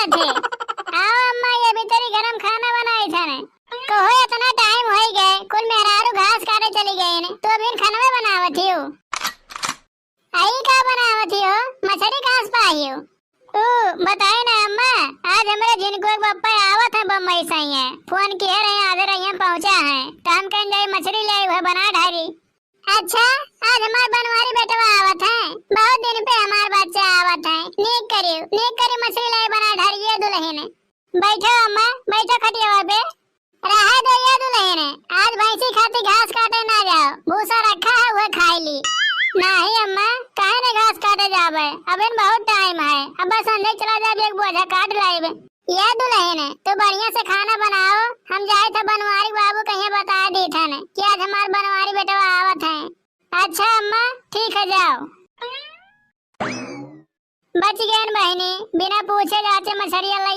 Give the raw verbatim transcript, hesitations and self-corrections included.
थे। आओ अम्मा, ये भी तेरी गरम खाना बनाई था ने। कहो, इतना टाइम होई गए, कुल मेहरारू घास काटे चली गई ने, तू अभी खानवे बनावत ही हो। आई का बनावत ही हो? मछरी कहाँ से पाई हो? ओ, बताए ना अम्मा, आज हमरे झिनको के पप्पा आवत हैं बम्बई से ही हैं। फोन किए रहे, आधे रहिए पहुँचा हैं, तो हम कहें जाई मछरी ले आई, वह बना ढारी। अच्छा, आज हमार बनवारी बेटवा आवत है, बहुत दिन पे हमार बच्चा आवत है। नीक करियो, नीक करियो, मछली लाई बना ढारिए दुलहिन। बैठो अम्मा, बैठो खटियावा पे। रहे दो ये दुलहिन, आज भैंसी खाती घास काटे ना जाओ, भूसा रखा है, वह खाई ली। नहीं अम्मा, काहे ने घास काटे जाबे, अबेन बहुत टाइम है, अब बस संझे चला जाबे, एक बोझा काट लाइबे। ये दुलहिन, तू बढ़िया से खाना बनाओ, हम जाए थे बनवारी बाबू कहिए बता दी थन कि आज हमार बनवारी बेटवा आवत है। अच्छा अम्मा, ठीक है, जाओ। बच गए बहिनी, बिना पूछे जाते मछरिया ले